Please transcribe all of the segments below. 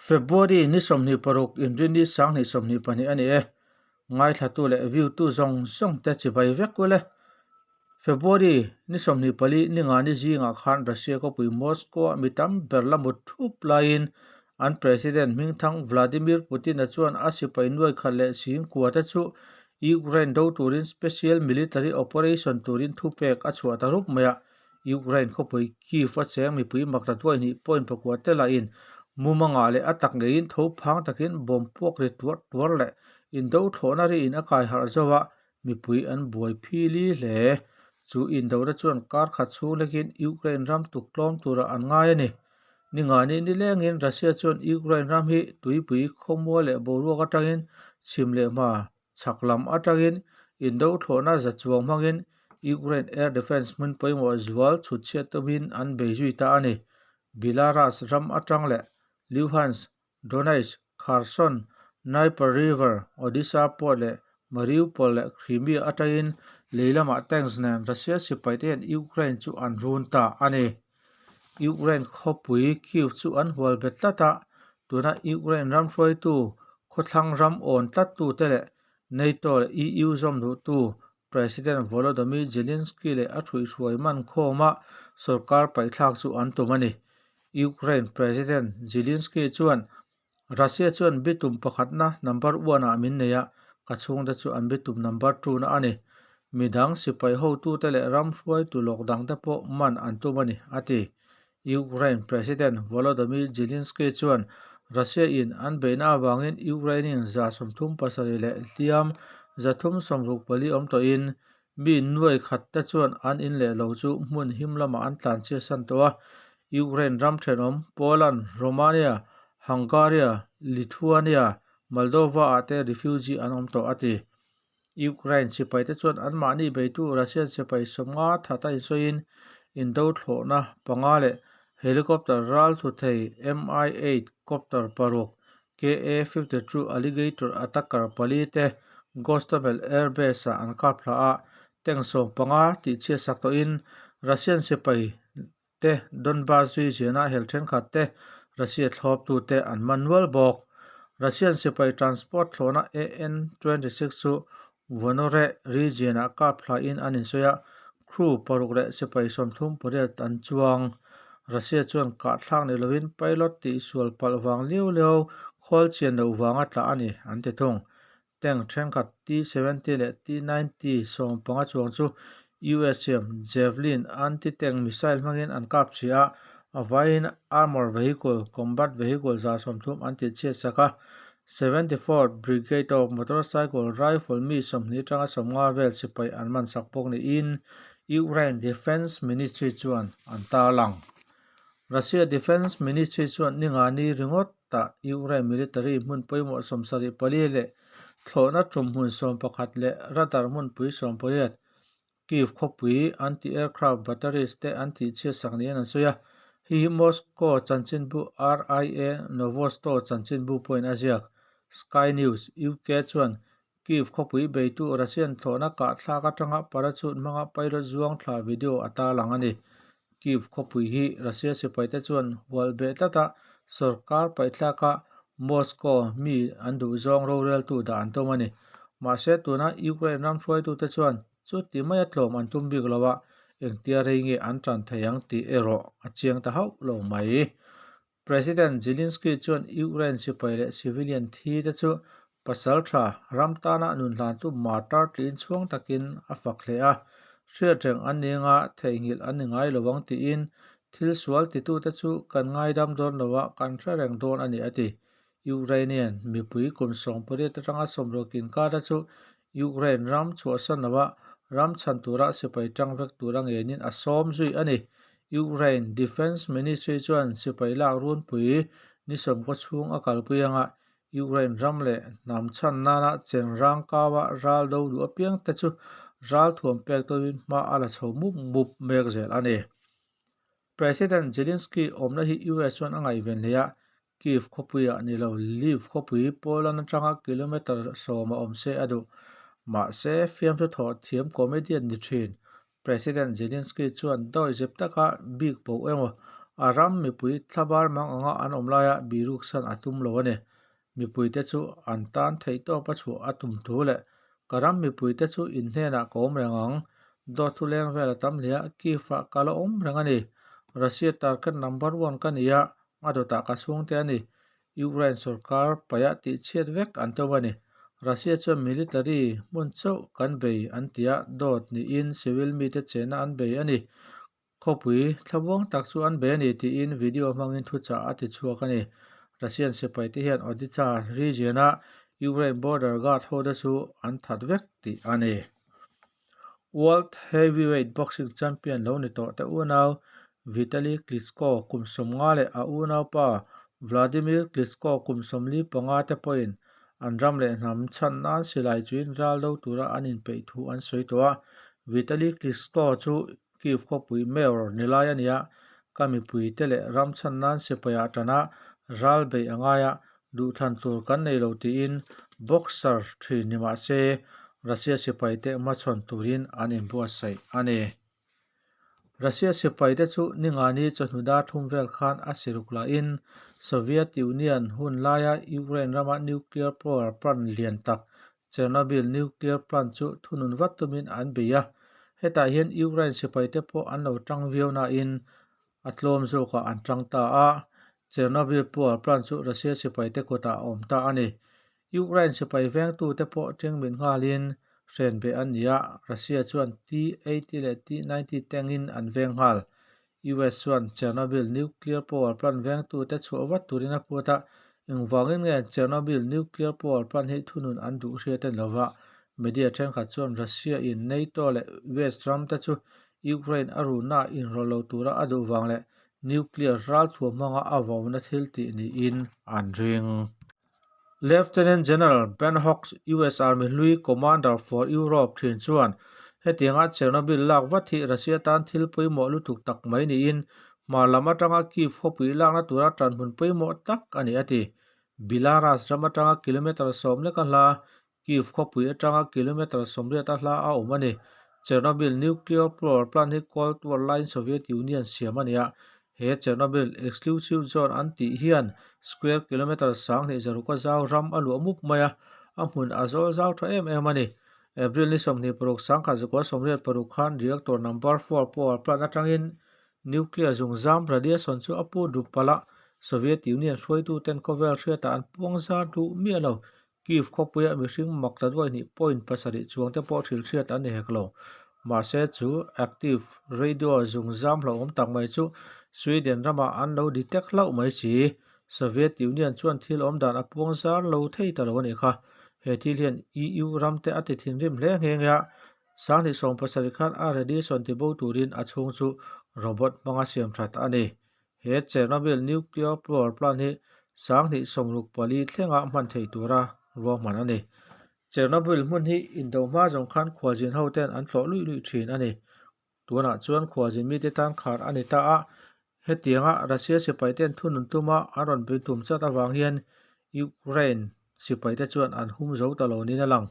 February ni 26 Inrinni 2022 a ni e. Ngaithlatu leh view tu zawng zawng te chibai vek ul e. February ni 24 ni nga ni zingah khan Russia khawpui Moscow ah mi tam ber la mut thup laiin an President hmingthang Vladimir Putin-a chuan a sipai nuai khat leh sing kua te chu Ukraine do turin Special Military Operation turin thupek a chhuah ta rup mai a. Ukraine khawpui Kyiv a cheng mipui makta duai hnih point pakua te lahin mumanga leh a tak ngeiin tho phang takin bawm puak ri tuar tuar leh indo thlawhna riin a kai harh zo a, mipui an buai phili hle. Chu indona chuan kar khat chhung hlekin Ukraine ram tuk tlawm turah an ngai a ni. Ningani nilengin Russia chuan Ukraine ram hi tuipui khawmual leh boruak atangin chhim leh hma Chhak lam atangin indo thlawhna za chuang hmangin Ukraine air defence hmun pawimawh zual chhut chhiat tumin an bei zui ta a ni. Belarus ram atang leh Luhansk, Donetsk, Kherson, Dnieper River, Odesa port leh Mariupol leh Crimea atangin lei lamah tanks nen Russia sipaite hian Ukraine chu an run ta a ni. Ukraine khawpui Kyiv chu an hual bet tlat a, tuna Ukraine ram hruaitu khawthlang ram awn tlattute leh NATO leh EU zawm duhtu President Volodymyr Zelensky leh a hruihhruai man khawma sorkar paihthlak chu an tum a ni. Ukraine President Zelensky chuan Russia chuan bitum pakhatna number one ah min nei a, ka chhungte chu an bitum number two na a ni. Midang sipai hotute leh ram hruaitu lawk dangte pawh man an tum a ni, a ti. Ukraine President Volodymyr Zelensky chuan Russia in an beihna avangin Ukraine-in 37 leh hliam 364 awm tawhin mi nuai khat te chuan an in leh lo chu hmun him lamah an tlanchhiatsan tawh a. Ukraine ram thenawm Poland, Romania, Hungary, Lithuania, Moldova ah te refugee an awm tawh a ti. Ukraine sipai te chuan anmahni beitu Russian sipai 50 that a insawiin indo thlawhna panga leh helicopter ral thu thei Mi-8 copter paruk, Ka-52 Alligator attacker pali te Gostomel Air Base-ah an kap thla a, tank 15 tihchhiat sak tawhin Russian sipai te Donbas region-a hel thenkhat te Russia thlawptute an man nual bawk. Russian sipai transport thlawhna AN-26 chu Vonoreh region-ah kap thlain an insawi a, crew paruk leh sipai 38 an chuang. Russia chuan kahthlak ni lovin pilot tihsual palh vang liau liau khawl chian loh vanga tla a ni, an ti thung. Tank thenkhat T-70 leh T-90 15 chuang chu US siam Javelin anti-tank missile hmangin an kap chhi a, a vaiin armour vehicle, combat vehicle 30 an tihchhiat sak a. 74th Brigade of Motorcycle Rifle mi 20 atanga 50 vel sipai an man sak bawk niin Ukraine Defence Ministry chuan an tarlang. Russia Defence Ministry chuan ningani ringawt tah Ukraine military hmun pawimawh 74 leh thlawhna tum hmun 11 leh radar hmunpui 18 Kyiv khawpui anti-aircraft batteries te an tihchhiat sak niin an sawi a. Hei hi Moscow chanchinbu RIA Novosto chanchinbu pawhin a ziak. Sky News, UK chuan Kyiv khawpui beitu Russian thlawhna kahthlak atanga parachute hmanga pilot zuang thla video a tarlang a ni. Kyiv khawpui hi Russia sipaite chuan hual beh tlata sorkar paihthlaka Moscow mi an duhzawng roreltu dah an tum a ni. Mahse tuna Ukraine ram hruaitute chuan chuti maia tlawm an tum bik lo a, engtia rei nge an tan thei ang tih erawh a chiang ta hauh lo mai. President Zelensky chuan Ukraine sipai leh civilian thi te chu pasal tha ram tana nun hlantu martyr tiin chhuang takin a fak hle a, hriatreng an ni anga theihnghilh an ni ngai lo ang tiin thil sual titute chu kan ngaidam dawn lo a, kan hre reng dawn a ni a ti. Ukrainian mipui kum 18 atanga 60 inkar-a chu Ukraine ram chhuahsan loa ram chhan tura sipai tang vek tura ngenin a sawm zui a ni. Ukraine Defence Ministry chuan sipai lak runpui ni sawmkaw chhung a kalpui anga Ukraine ram leh hnam chhan nana chen rang kaua ral do duh apiang te chu ral thuam pek tumin hma a la chho mup mup mek zel a ni. President Zelensky awmna hi US chuan a ngaihven hle a, Kyiv khawpuiah ni lo Lviv khawpui Poland atanga kilometre 10 a awm se a duh. Mahse, fiamthu thawh thiam comedian ni thin President Zelensky chuan dawi zep taka bik bo emaw A ram mipui thlabar mang anga an awm laia biruksan a tum lo a ni. Mipuite chu an tan theihtawp a chhuah a tum thu leh ka ram mipuite chu in hnenah ka awm reng ang. Dawt thu leng vel a tam hle a, Kyiv-ah ka la awm reng a ni. Russia target number one ka ni a, a dawtah ka chhungte a ni. Ukraine sorkar paih tih chhiat vek an tum a ni. Russia chuan military hmun chauh kan bei an ti a, dawt niin civil mite chenna an bei a ni. Khawpui thlamuang tak chu an bei a ni tiin video hmangin thuchah a ti chhuak a ni. Russian sipaite hian Odessa region-a Ukraine border guard hote chu an that vek tih a ni. World Heavyweight Boxing Champion lo ni tawh te unau Vitali Klitschko kum 50 leh a unaupa Wladimir Klitschko kum 45 te pawhin an ram leh hnam chhan nan silai chuin ral do tura an inpeih thu an sawi tawh a. Vitali Klitschko chu Kyiv khawpui mayor ni lai a ni a, ka mipuite leh ram chhan nan sipaia tana ral beih a ngai a, duhthlan tur kan nei lo tiin boxer thin ni mah se Russia sipaite hmachhawn turin an inbuatsaih a ni. Russia sipaite chu ningani chawhnu dar thum vel khan a siruk lahin Soviet Union hun laia Ukraine rama nuclear power plant lian tak Chernobyl nuclear plant chu thunun vat tumin an bei a, hetah hian Ukraine sipaite pawh an lo tang viau nain a tlawm zawkah an tang ta a, Chernobyl power plant chu Russia sipaite kutah a awm ta a ni. Ukraine sipai vengtute pawh tengmin nghalin hren beh an ni a, Russia chuan T-80 leh T-90 tank-in an veng nghal. US chuan Chernobyl nuclear power plant vengtute chhuah vat turin a phut a, engvangin nge Chernobyl nuclear power plant hi thunun an duh hriat a ni lova. Media thenkhat chuan Russia-in NATO leh West ramte chu Ukraine a runnaah inrawlh lo tura a duh vang leh nuclear ralthuam hmanga a vauna thil tih niin an ring. Lieutenant General Ben Hawks, US Army hlui Commander for Europe thin chuan hetianga Chernobyl lak vat hi Russia tan thil pawimawh lutuk tak mai niin hmar lam atanga Kyiv khawpui lakna tura tanhmun pawimawh tak a ni a ti. Belarus ram atanga kilometre 10 leka hla Kyiv khawpui atanga kilometre 80 a hla a awm a ni. Chernobyl nuclear power plant hi Cold War laiin Soviet Union siam a ni a. He Chernobyl Exclusive Zone an tih hian square kilometre 2600 zau ram a luah mup mai a, a hmun a zawl zau tha em em a ni. April ni 26 1986 khan reactor number 4 power plant atangin nuclear zungzam radiation chu a pu dup palh a, Soviet Union hruaituten khawvel hriatah an puang zar duh miah lo. Kyiv khawpuia mihring mak ta duai hnih point pasarih chuang te pawh thil hriat an ni hek lo. Mahse chu active radio zungzam hlauhawm tak mai chu Sweden ramah an lo detect hlauh mai si. Soviet Union chuan thil awm dan a puang zar lo thei ta lo a nih kha. He thil hian EU ram te a ti thinrim hle nghe nghe a, 2017 khan a radiation tibo turin a chhung chu robot hmanga siam that a ni. He Chernobyl nuclear power plant hi 2064 thlenga hman thei tura ruahman a ni. Chernobyl hmun hi indo hma zawng khan khualzin hoten an tlawh luih luih thin a ni. Tunah chuan khualzin mite tan khar a ni ta a, hetianga Russia sipaiten thunun tuma an rawn bei tum chat avang hian Ukraine sipaite chuan an hum zo ta lo niin a lang.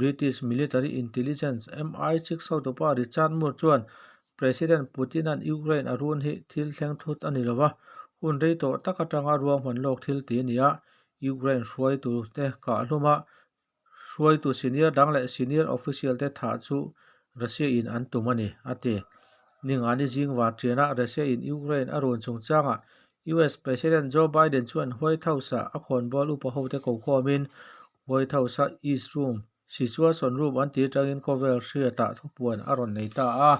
British military intelligence MI6 hotupa Richard Moore chuan President Putin-a'n Ukraine a run hi thil thleng thut a ni lo va, hun rei tawh tak atanga ruahman lawk thil ti a ni a, Ukraine hruaitute kah hluma hruaitu senior dang leh senior official te thah chu Russia-in an tum a ni, a ti. Ningani zing varṭianah Russia-in Ukraine a run chungchangah US President Joe Biden chuan White House-ah a khawnbawl upa hote kokhawmin White House-a East Room Situation Room an tih atangin khawvel hriatah thupuan a rawn nei ta a.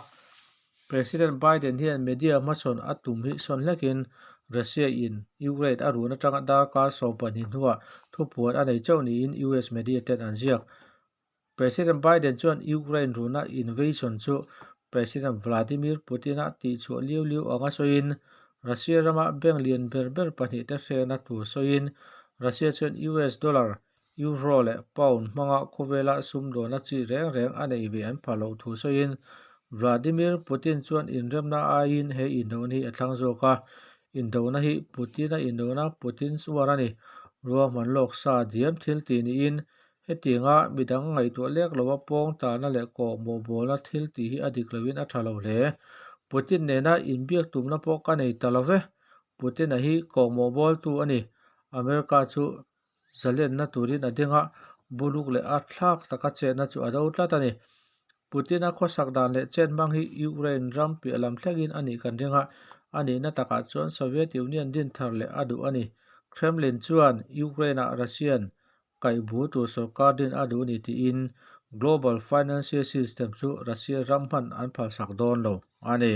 President Biden hian media hmasawn a tum hi sawn hlekin Russia-in Ukraine a run atanga darkar 12 hnuah thupuan a nei chauh niin US media ten an ziak. President Biden chuan Ukraine runa invasion chu President Vladimir Putin-a tihchhuah liu liu anga sawiin Russia rama bank lian ber ber pahnih te hrehna tur sawiin Russia chuan US dollar, Euro leh Pound hmanga khawvela sumdawna chi reng reng a neih ve an phah loh thu sawiin Vladimir Putin chuan inremna aiin he indona hi a thlang zawk a, indona hi Putin-a indona Putin's War a ni. Ruahman lawk sa diam thil tih niin hetianga midang ngaihtuah lek loa pawng tahna leh kawhmawh bawlna thil tih hi a dik loin a tha lo hle. Putin nena inbiak tumna pawh ka nei ta lo ve. Putin-a hi kawhmawh bawltu a ni. America chu zalenna turin a ding a, buluk leh a thlak taka chetna chu a do tlat a ni. Putin-a khawsak dan leh chet hmang hi Ukraine ram piah lam thlengin a nih kan ring a, a nihna takah chuan Soviet Union din thar leh a duh a ni. Kremlin chuan Ukraine-ah Russian kaihbu tur sorkar din a duh ni tiin global financial system chu Russia ram hman an phalsak dawn lo a ni.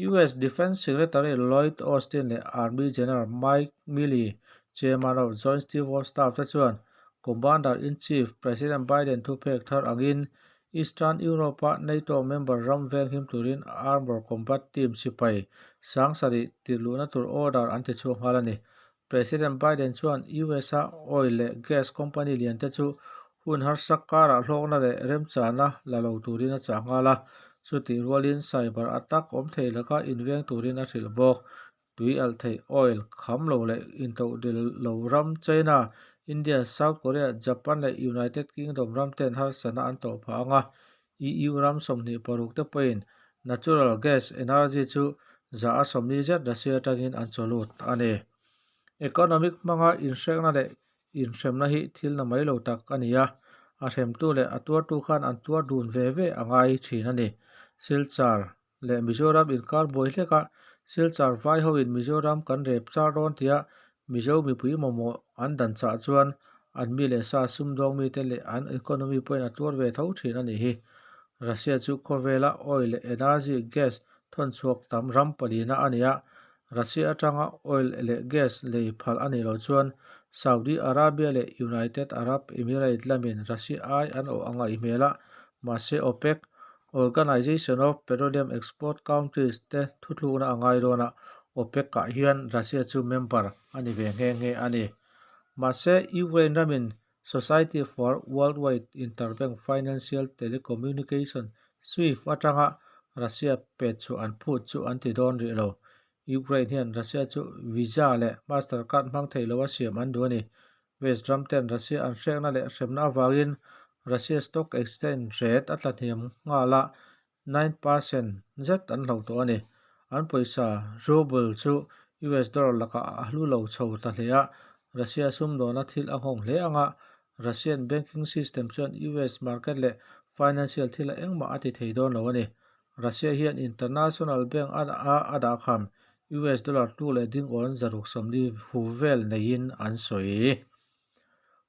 US Defense Secretary Lloyd Austin leh Army General Mike Milley, Chairman of Joint Chiefs of Staff te chuan Commander-in-Chief President Biden thupek thar angin Eastern Europe-a NATO member ram venghim turin Armored Combat Team sipai sangsarih tirhluhna tur order an tichhuak nghal a ni. President Biden chuan US-a oil leh gas company liante chu hun harsa karah hlawkna leh remchana la lo turin a chah nghal a, chutih rualin cyber attack awm thei laka inveng turin a hrilh bawk. Tui alh theih oil kham lo leh intohdil lo ram China, India, South Korea, Japan leh United Kingdom ram ten harsatna an tawh phah ang a, EU ram 26 te pawhin natural gas energy chu 40% zet Russia atangin an chawlut a ni. Economic hmanga inhrekna leh inhremna hi thil na mai lo tak a ni a, a hremtu leh a tuartu khan an tuar dun ve ve a ngai thin a ni. Silchar leh Mizoram inkar buai hlek a, Silchar vai hoin Mizoram kan rep char dawn tia Mizo mipui mamawh an dan chah chuan an mi leh sa sumdawng mite leh an economy pawhin a tuar ve tho thin a nih hi. Russia chu khawvela oil leh energy gas thawn chhuak tam ram palina a ni a, Russia atanga oil leh gas lei phal a nih loh chuan Saudi Arabia leh United Arab Emirates lamin Russia ai an awh a ngaih hmel a, mahse OPEC, Organization of Petroleum Export Countries, te thuthlukna a ngai dawn a, OPEC-ah hian Russia chu member a ni ve nghe nghe a ni. Mahse, Ukraine ramin Society for Worldwide Interbank Financial Telecommunication, SWIFT, atanga Russia pet chhuah an phut chu an ti dawn rih lo. Ukraine hian Russia chu Visa leh Mastercard hmang thei loa siam an duh a ni. West ram ten Russia an hrekna leh hremna avangin Russia stock exchange rate a tla hniam nghal a, 9% zet an hloh tawh a ni. An pawisa ruble chu US dollar lakah a hlu lo chho ta hle a, Russia sumdawna thil a nghawng hle ang a, Russian banking system chuan US market leh financial thila engmah a ti thei dawn lo a ni. Russia hian international bank a a dahkham US dollar tu leh dingawn 640 hu vel neiin an sawi.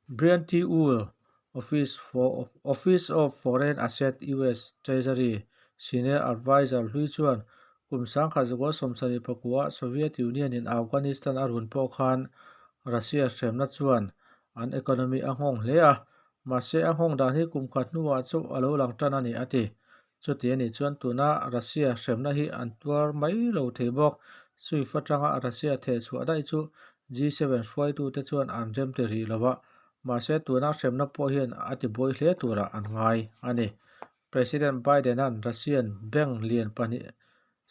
Brian T. Wool, Office for Office of Foreign Asset US Treasury Senior Adviser hlui chuan kum 1979 Soviet Union in Afghanistan a run pawh khan Russia hremna chuan an economy a nghawng hle a, mahse a nghawng dan hi kum khat hnuah chauh a lo lang tan a ni a ti. Chuti a nih chuan tuna Russia hremna hi an tuar mai lo thei bawk. Swift atanga Russia theh chhuah daih chu G7 hruaitute chuan an rem ti rih lo a, mahse tuna hremna pawh hian a ti buai hle turah an ngai a ni. President Biden-a'n Russian bank lian pahnih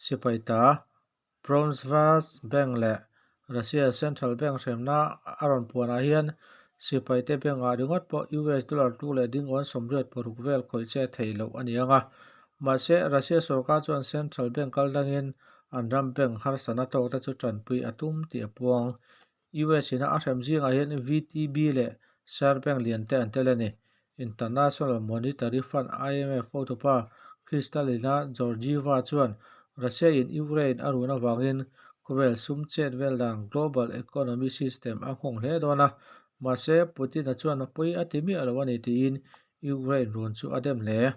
sipai ta Promsvyazbank leh Russia Central Bank hremna a rawn puanah hian sipaite bank-ah ringawt pawh US dollar tu leh dingawn 86 vel khawih che theih loh a ni ang a. Mahse, Russia sorkar chuan Central Bank kal dangin an ram bank harsatna tawkte chu tanpui a tum tih a puang. US ina a hrem zingah hian VTB leh Sberbank lian te an tel a ni. International Monetary Fund, IMF, hotupa Kristalina Georgieva chuan Russia in Ukraine a run avangin khawvel sum chet vel dan global economy system a nghawng hle dawn a, mahse Putin-a chuan pawi a ti miah lo a ni tiin Ukraine run chu a dem hle.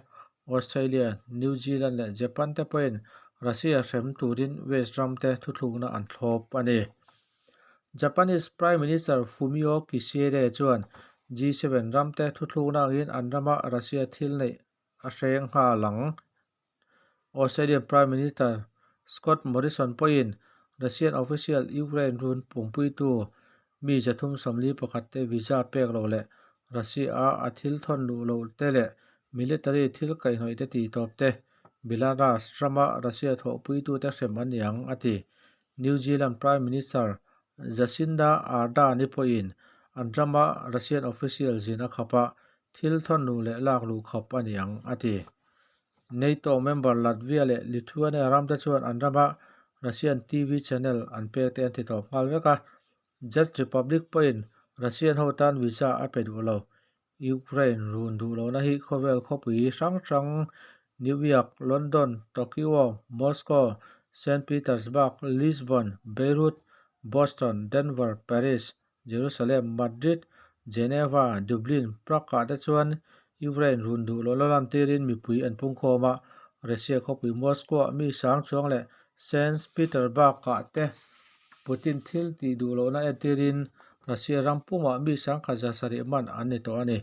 Australia, New Zealand leh Japan te pawhin Russia hrem turin West ram te thuthlukna an thlawp a ni. Japanese Prime Minister Fumio Kishida chuan G7 ramte thuthlukna angin an rama Russia thil neih a hreng nghal ang. Australian Prime Minister Scott Morrison pawhin Russian official Ukraine run pumpuitu mi 341 te visa pek loh leh Russia-a a thil thawn luh loh te leh military thil kaihhnawih te titawp te Belarus rama Russia thawhpuitute hrem an ni ang, a ti. New Zealand Prime Minister Jacinda Ardern-i pawhin an rama Russian official zin a khap a, thil thawn luh leh lak luh khap a ni ang, a ti. NATO member Latvia leh Lithuania ramte chuan an rama Russian TV channel an pek te an ti tawp nghal vek a. Czech Republic pawhin Russian ho tan visa a pe duh lo. Ukraine run duh lohna hi khawvel khawpui hrang hrang New York, London, Tokyo, Moscow, Saint Petersburg, Lisbon, Beirut, Boston, Denver, Paris, Jerusalem, Madrid, Geneva, Dublin, Prague-ah te chuan Ukraine run duh lohna lantirin mipui an pungkhawm a, Russia khawpui Moscow-ah mi sang chuang leh Saint Petersburg-ah te Putin thil tih duh lohna entirin Russia ram pumah mi sangkhat za sarih man an ni tawh a ni.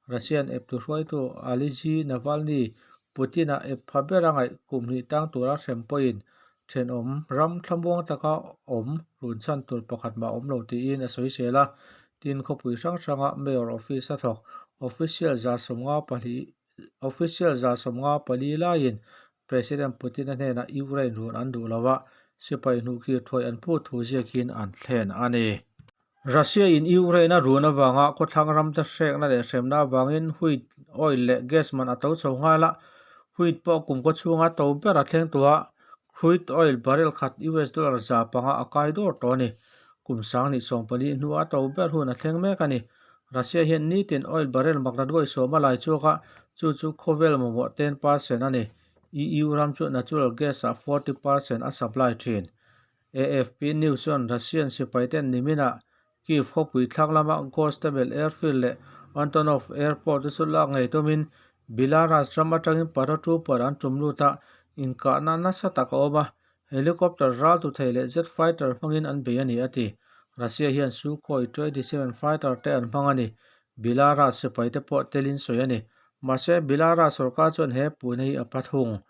Russian eptu hruaitu Alexei Navalny Putin-a ep pha ber a ngaih kum hnih tang tura hrem pawhin thenawm ram thlamuang taka awm run chhan tur pakhat mah awm lo tiin a sawisel a. Tin, khawpui hrang hranga Mayor Office a thawk official official 154 laiin President Putin-a hnenah Ukraine run an duh lo a, sipai hnuhkir thuai an phut thu ziakin an thlen a ni. Russia-in Ukraine a run avanga khawthlang ramte hrekna leh hremna avangin wheat, oil leh gas man a to chho nghal a, wheat pawh kum kaw chhunga to ber a thleng tawh a, crude oil barrel khat US dollar 500 a kai dawr tawh a ni. Kum 2014 hnuah a to ber hun a thleng mek a ni. Russia hian nitin oil barrel makna duai sawm a lai chhuak a, chu chu khawvel mamawh 10% a ni. EU ram chu natural gas ah 40% a supply thin. AFP News chuan Russian sipai ten niminah Kyiv khawpui thlak lama Gostomel Airfield leh Antonov Airport te chu lak ngei tumin Belarus ram atangin paratrooper an tum lut a, inkahna nasa tak a awm a, Helicopter ral tu thei leh jet fighter hmangin an bei a ni, a ti. Russia hian Sukhoi 27 fighter te an hmang a ni. Belarus sipai te pawh telin sawi a ni. Mahse, Belarus sorkar chuan he puihna hi a pha thung.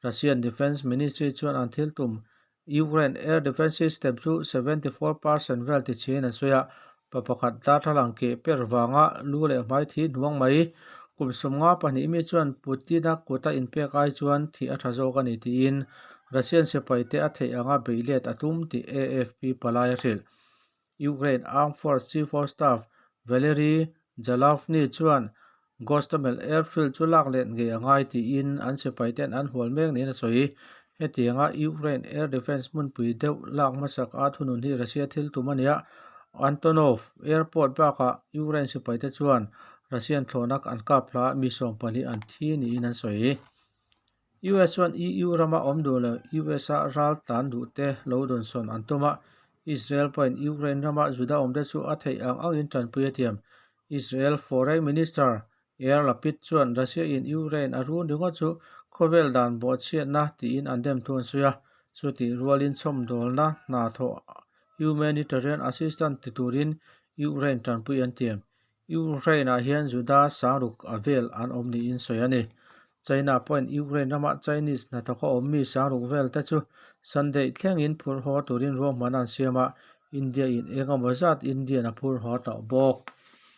Russian Defence Ministry chuan an thil tum Ukraine air defence system chu 74% vel tichhiin an sawi a, pa pakhat darthlalang keh per vanga lu leh hmai thi hnuang mai. Kum 52 mi chuan Putin-a kuta inpek ai chuan thih a tha zawk a ni tiin Russian sipaite a theih anga beih let a tum tih AFP palai a hrilh. Ukraine Armed Force Chief of Staff Valery Zaluzhny chuan Gostomel Airfield chu lak let ngei a ngai tiin an sipaiten an hual mek niin a sawi. Hetianga Ukraine air defence hmunpui deuh lak hmasak a thunun hi Russia thil tum a nia. Antonov Airport bakah Ukraine sipaite chuan Russian thlawhnak an kap hla mi 14 an thi niin an sawi. US chuan EU rama awm duh lo US-a ral tlan duhte lo dawnsawn an tum a, Israel pawhin Ukraine rama Juda awmte chu a theih ang angin tanpui a tiam. Israel Foreign Minister Yair Lapid chuan Russia-in Ukraine a run ringawt chu khawvel dan bawhchhiatna tiin an dem thu an sawi a, chutih rualin chhawmdawlna hna thawh humanitarian assistance ti turin Ukraine tanpui an tiam. Ukraine-ah hian Juda sangruk a vel an awm niin sawi a ni. China pawhin Ukraine rama Chinese hnathawka awm mi sangruk vel te chu Sunday thlengin phurh haw turin ruahman an siam a, India-in eng emaw zat Indian a phur haw tawh bawk.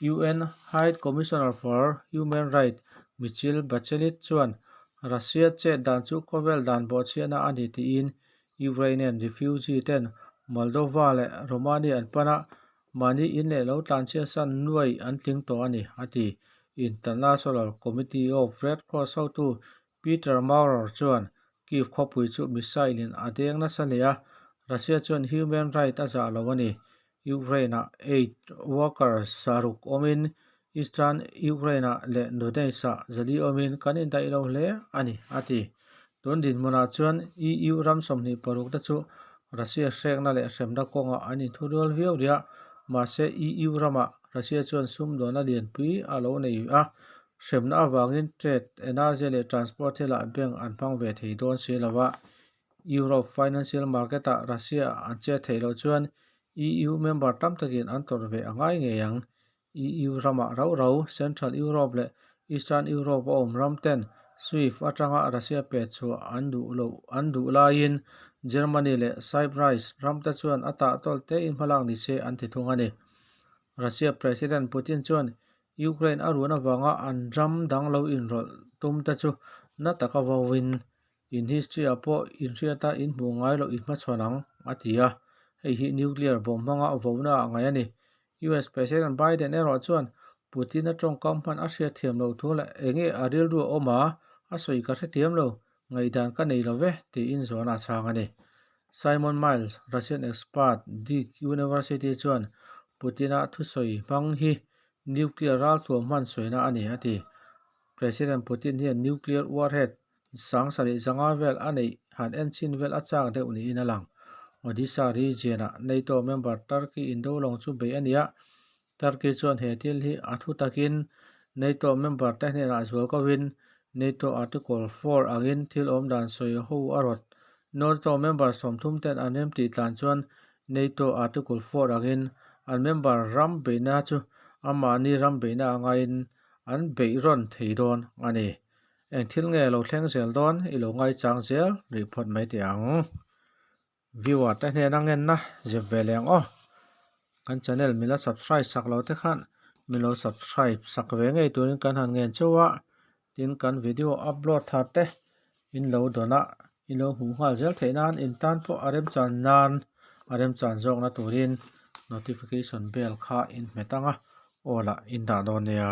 UN High Commissioner for Human Rights Michelle Bachelet chuan Russia chet dan chu khawvel dan bawhchhiahna a ni tiin Ukrainian refugee ten Moldova leh Romania an pan a, Mahni in leh lo tlanchhia san nuai an tling tawh a ni, a ti. International Committee of Red Cross hotu Peter Maurer chuan Kyiv khawpui chu missile in a deng nasa hle a, Russia chuan human right a zah lo a ni. Ukraine-ah aid workers saruk awmin Eastern Ukraine-ah leh Donetsk-ah zali awmin kan indaih lo hle a ni, a ti. Tun dinhmunah chuan EU ram 26 te chu Russia hrekna leh hremna kawngah an inthurual viau rih a, mahse EU ramah Russia chuan sumdawnna lianpui a lo nei a, hremna avangin trade, energy leh transport thilah bank an hmang ve thei dawn si lo a. Europe financial market-ah Russia an chet theih loh chuan EU member tam takin an tawrh ve a ngai ngei ang. EU ramah rau rau Central Europe leh Eastern Europe a awm ram ten Swift atanga Russia pet chhuah an duh loh an duh laiin Germany leh Cyprus ram te chuan a tahtawlh tein hmalak ni se an ti thung a ni. Russia President Putin chuan Ukraine a run avanga an ram dang lo inrawlh tum te chu na taka vawin In history-ah pawh inhriata inhmuh ngai loh inhmachhawn ang, a ti a. Hei hi nuclear bomb hmanga vona ah ngaih a ni. US President Biden erawh chuan Putin-a tawngkam hman a hriatthiam loh thu leh enge a rilru a awm a, a sawi ka hrethiam lo, ngaihdan ka nei lo ve, tiin zawhna a chhang a ni. Simon Miles, Russian expert, Duke University chuan Putin-a thusawi hmang hi nuclear ralthuam hman sawina a ni, a ti. President Putin hian nuclear warhead 7500 vel a neih han enchhin vel a chak deuh niin a lang. Odisha region-ah NATO member Turkey indo lawng chu bei a ni a, Turkey chuan he thil hi a thu takin NATO member te hnenah zual kovin NATO Article 4 angin thil awmdan sawi ho a rawt. NATO member 30 ten an remtih tlan chuan NATO Article 4 angin an member ram beihna chu amahni ram beihna angaiin an beih rawn thei dawn a ni. Eng thil nge lo thleng zel dawn i lo ngaichang zel rih phawt mai teh ang. Viewer te hnena ngenna zep ve leh ang aw. Kan channel min la subscribe sak lo te khan min lo subscribe sak ve ngei turin kan han ngen chauh a. Tin kan video upload thar te in lo dawn a, in lo hmuh nghal zel theih nan in tan pawh a remchan nan a remchan zawkna turin notification bell kha in hmet ang a, aw lah in dah dawn nia.